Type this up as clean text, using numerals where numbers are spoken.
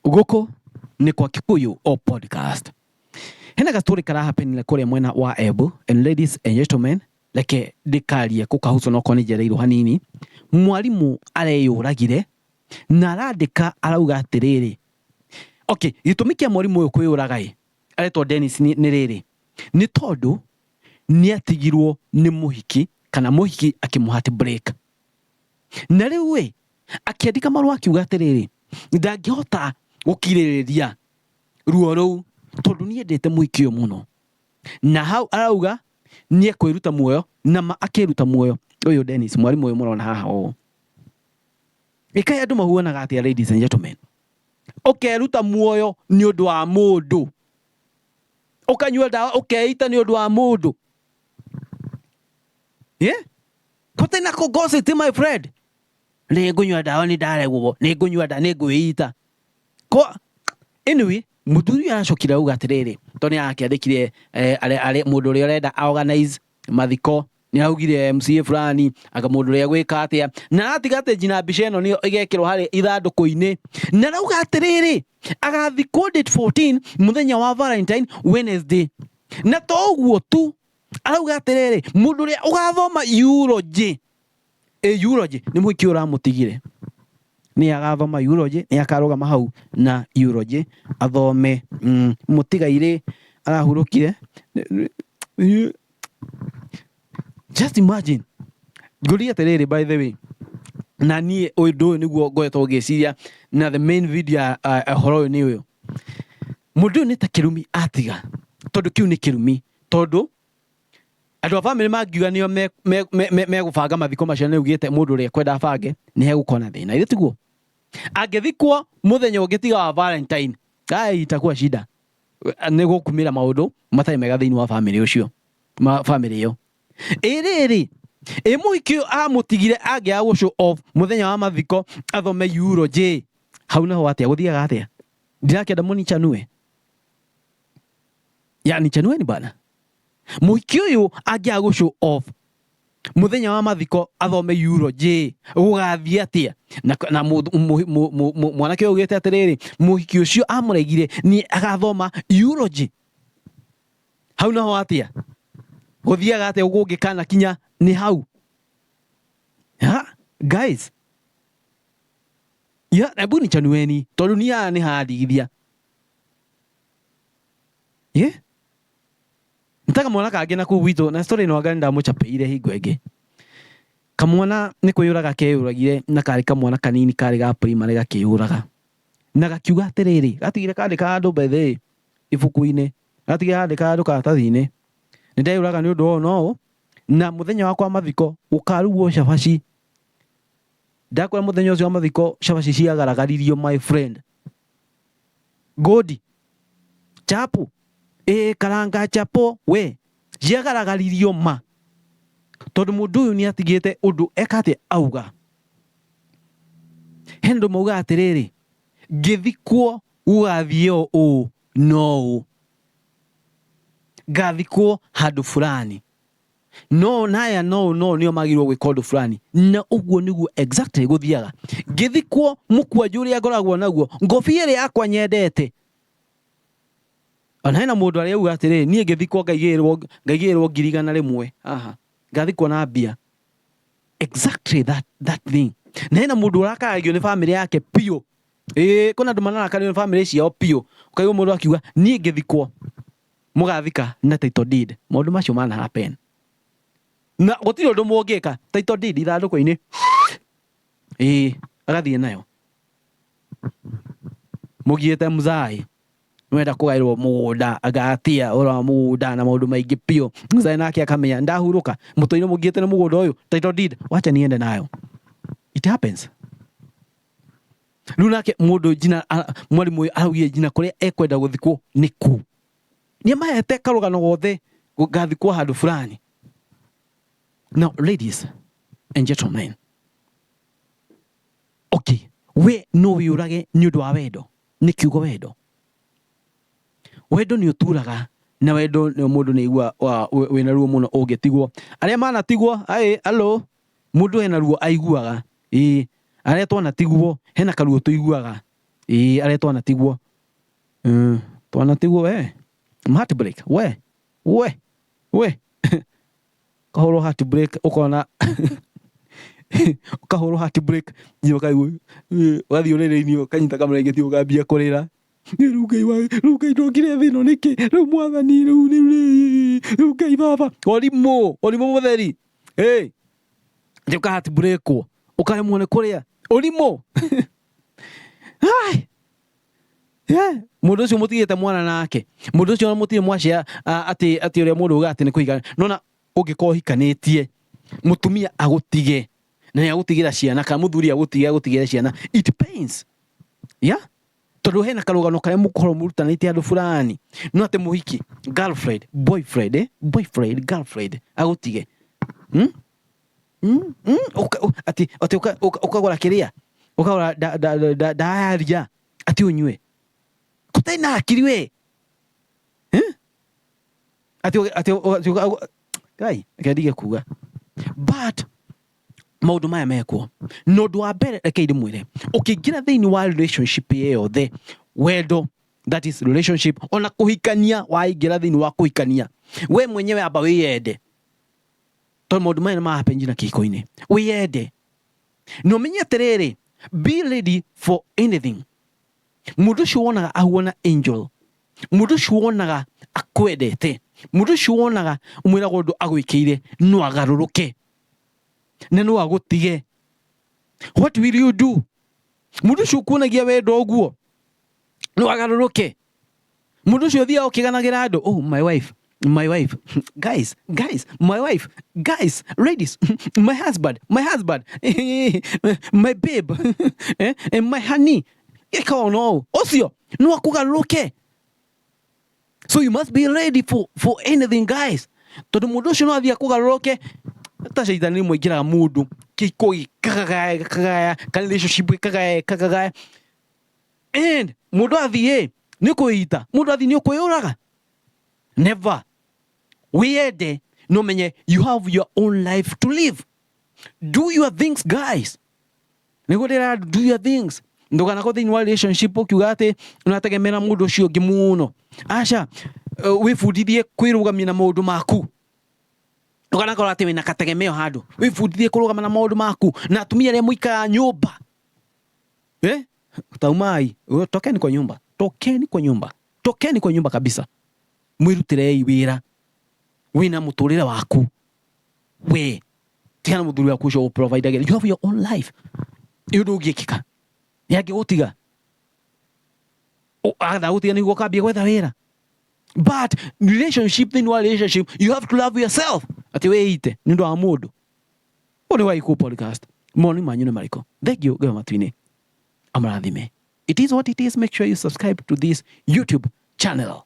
Gũkũ nĩ kwa Kikuyu o podcast. Hena gastori karahapenire kũrĩa mwena wa Embu, and ladies and gentlemen, reke ndĩkarie kũkahusu no korwo nĩ njereirwo hanini. Mwarimũ areyũragire na arandĩka arauga atĩrĩrĩ, okay, gĩtũmi kĩa mwarimũ ũyũ kwĩyũraga ĩ, aretwo Dennis, nĩ rĩrĩ, nĩ tondũ nĩ atigirwo nĩ mũhiki kana mũhiki akĩmũ heartbreak. Na rĩu ĩ, akĩandĩka marũa akiuga atĩrĩrĩ, ndangĩhota gũkirĩrĩria ruo rũu tondũ nĩ endete mũhiki ũyũ mũno. Na hau arauga nĩ ekwĩruta muoyo, na ma akĩruta muoyo ũyũ Dennis, mwarimũ ũyũ mũrona haha ũũ. Ĩkai andũ mahuanaga atĩa, ladies and gentlemen? Ũkeruta muoyo nĩ ũndũ wa mũndũ, ũkanyua ndawa ũkeita nĩ ũndũ wa mũndũ, yeah? Kote na kũgosit, my friend, nĩ ngũnyua ndawa, nĩ ndaregwo, nĩ ngũnyua ndawa, nĩ ngwĩita ko. Anyway, mũthuri ũyũ aracokire auga atĩrĩrĩ, tondũ nĩ arakĩandĩkire arĩ mũndũ ũrĩa ũrenda organize mathiko, nĩ augire MCA fulani anga mũndũ ũrĩa gwĩka atĩa, na aratiga atĩ nginya mbica ĩno nĩyo ĩgekĩrwo harĩ ithandũkũ-inĩ, na arauga atĩrĩrĩ, agathikwo date 14, mũthenya wa Valentine, Wednesday. Na to ũguo tu, arauga atĩrĩrĩ, mũndũ ũrĩa ũgathoma eulogy, ĩ eulogy nĩ mũhiki ũramũtigire, nĩ agathoma eulogy, nĩ akarũgama hau na eulogy athome mũtigairĩ arahurũkire. Just imagine. Ngũria atĩrĩrĩ, by the way, na niĩ ũndũ ũyũ nĩguo ngoretwo ngĩciria, na the main video ya ũhoro ũyũ nĩ ũyũ: mũndũ ũyũ nĩ ta kĩrumi atiga, tondũ kĩu nĩ kĩrumi, tondũ andũ a bamĩrĩ mangiuga nĩo megũbanga mathiko macio, nĩ augĩte mũndũ ũrĩa kwenda abange, nĩ hegũkorwo na thĩna. Ithe tiguo angĩthikwo mũthenya ũngĩ tiga wa Valentine, ai, itakuwa shida, nĩ gũkumĩra maũndũ matarĩ mega thĩinĩ wa bamĩrĩ ũcio, ma bamĩrĩ ĩyo. Ĩ rĩrĩ, ĩ mũhiki ũyũ amũtigire angĩaga gũ show off mũthenya wa mathiko athome eulogy, hau naho atĩa? Gũthiaga atĩa? Ndirakĩenda mũnichanue, yani chanueni bana. Mũhiki ũyũ angĩaga gũ show off mũthenya wa mathiko athome eulogy, gũgathiĩ atĩa? Na mwanake ũyũ augĩte atĩrĩrĩ, mũhiki ũcio amũregire, nĩ agathoma eulogy. Hau naho atĩa? Gũthiaga atĩa gũngĩkana kinya nĩ hau? Ha, guys, ya hebu nichanueni, tondũ niĩ haha nĩ handigithia. Ye nĩtaga mwana kangĩ na kũu gwitũ, na story ĩno anga nĩndamũchapĩire hingo ĩngĩ. Kamwana nĩ kwĩyũraga keyũragire, na karĩ kamwana kanini, karĩ ga primary, gakĩyũraga na gakiuga atĩrĩrĩ, gatigire kandĩka handũ by the way ibuku-inĩ, gatigire kandĩka handũ karatathi-inĩ, "Nĩ ndeyũraga nĩ ũndũ ũyũ na ũũ, na mũthenya wakwa wa mathiko gũkarugwo cabaci." Ndakwĩra, mũthenya ũcio wa mathiko cabaci ciagaragaririo, my friend, ngũndi chapo, ĩ karanga chapo we, ciagaragaririo ma, tondũ mũndũ ũyũ nĩ atigĩte ũndũ eka atĩa, auga hena andũ maugaga atĩrĩrĩ, "Ngĩthikwo gũgathiĩ o ũũ no ũũ, ngathikwo handũ fulani, no naya no no nĩo magĩrĩirwo gwĩka ũndũ fulani." Na ũguo nĩguo exactly gũthiaga. Ngĩthikwo, mũkwanjũ ũrĩa ngoragwo naguo, ngobia ĩrĩa yakwa nyendete, ona hena mũndũ arĩa auga atĩrĩrĩ, "Niĩ ngĩthikwo ngaigĩrĩrwo 100,000 haha, ngathikwo na mbia." Exactly that thing. Na hena mũndũ ũrakaragio nĩ bamĩrĩ yake biũ. Ĩĩ, kwĩna andũ mararakario nĩ bamĩrĩ ciao biũ, ũkaigua mũndũ akiuga, "Niĩ ngĩthikwo mũgathika na title deed." Maũndũ macio mana happen na gũtirĩ ũndũ mũngĩka. Title deed ithandũkũ-inĩ, ĩĩ, agathiĩ nayo. Mũgiĩte mzai wenda kũgaĩrwo mũgũnda, agatia ũhoro wa mũgũnda na maũndũ maingĩ biũ. Mzai nake akamenya ndahurũka mũtũire mũgiĩte nĩ mũgũnda ũyũ, title deed wacha niende nayo. It happens. Rĩu nake mũndũ njina mwarimũ ũyũ araugire njina kũrĩa ekwenda gũthikwo nĩ kũ, nĩ amahete karũgano gothe, ngathikwo handũ fulani. Now, ladies and gentlemen, okay, we no wĩyũrage nĩ ũndũ wa wendo? Nĩ kiugo wendo, wendo nĩ ũturaga, na wendo nĩ mũndũ nĩ aigua wĩna ruo mũno ũngĩtigwo. Arĩa manatigwo, ai alo, mũndũ ena ruo aiguaga. Ĩĩ, arĩa twanatigwo hena karuo tũiguaga. Ĩĩ arĩa twanatigwo. Twanatigwo we. Heartbreak we. We. We. Ũkahũrwo heartbreak ũkona ũkahũrwo heartbreak nginya ũkaigua ũgathiĩ ũrĩrĩ-inĩ ũkanyita kamũrengeti ũkambia kũrĩra. Rĩu Ngai wa rĩu Ngai ndokire thĩ ĩno nĩkĩ? Rĩu mwathani rĩu rĩu rĩu Ngai baba. Ũrimũ, ũrimũ mũtheri. Hey. Atĩ ũka heartbreakwo ũkaremwo nĩ kũrĩa. Ũrimũ. Hai. Yeah. Mũndũ ũcio mũtigĩte mwana nake. Mũndũ ũcio mũtirĩ mwacia atĩ atĩ ũrĩa mũndũ uga atĩ nĩ kũhikania. Nona ũngĩkorwo ũhikanĩtie mũtumia agũtige na nĩ agũtigĩra ciana kana mũthuri agũtige agũtigĩre ciana it pains. Yeah? Tondũ hena karũgano karĩa mũkorwo mũrutanĩte andũ fulani no atĩ mũhiki girlfriend boyfriend eh? Boyfriend girlfriend agũtige hmm? Hmm? Hmm? Atĩ atĩ ũkagũra kĩrĩa ũkagũra ndayaria atĩ ũnyue kũtarĩ na hakiri we eh? Atĩ atĩ atĩ Ngai reke ndige kuga but maũndũ maya mekwo na ũndũ wa mbere reke ndĩmwĩre ũkĩingĩra thĩinĩ wa relationship yothe wendo that is relationship ona kũhikania waingĩra thĩinĩ wa kũhikania we mwenyewe amba wĩyende tondũ maũndũ maya nĩ mahappen nginya kĩhiko-inĩ wĩyende na ũmenye atĩrĩrĩ be ready for anything mũndũ ũcio wonaga ahuana angel mũndũ ũcio wonaga akwendete mũndũ ũcio wonaga ũmwĩraga ũndũ agwĩkĩire no agarũrũke na no agũtige what will you do mũndũ ũcio ũkuonagia wendo ũguo no agarũrũke mũndũ ũcio ũthiaga ũkĩganagĩra andũ oh my wife my wife guys guys my wife guys ladies my husband my husband my babe eh, my honey ĩka ona ũũ ũcio no akũgarũrũke so you must be ready for anything guys tondũ mũndũ ũcio no athiĩ akũgarũrũke ta caitani rĩmwe ingĩraga mũndũ kĩhiko gĩkagagaya gĩkagaya kana relationship ĩkagaya ĩkagagaya and mũndũ athiĩ nĩ kwĩita mũndũ athiĩ nĩ ũkwĩyũraga never wĩyende no menye you have your own life to live do your things guys nĩguo ndĩra do your things ndũganakorwo thĩinĩ wa relationship ũkiuga atĩ ũrategemera mũndũ ũcio ũngĩ mũno aca wĩbundithie kwĩrũgamia na maũndũ maku ndũganakorwo atĩ wĩna kategemeo handũ wĩbundithie kũrũgama na maũndũ maku na atumia arĩa mũikaraga nyũmba eh? Taumai tokeni kwa nyumba tokeni kwa nyumba tokeni kwa nyumba kabisa mwĩrutĩrei wĩra wĩna mũtũrĩre waku we tigana mũthuri waku ũcio ũprovidagĩra you have your own life ĩ ũndũ ũngĩkĩka nĩ angĩgũtiga agatha gũtiga nĩguo ũkambia gwetha wĩra but relationship thĩinĩ wa relationship you have to love yourself atĩ wĩite nĩ ũndũ wa mũndũ ũyũ nĩ wa Ikuũ podcast mawoni manyu nĩ marĩkũ thank you Ngai wa matu-inĩ amũrathime it is what it is make sure you subscribe to this YouTube channel.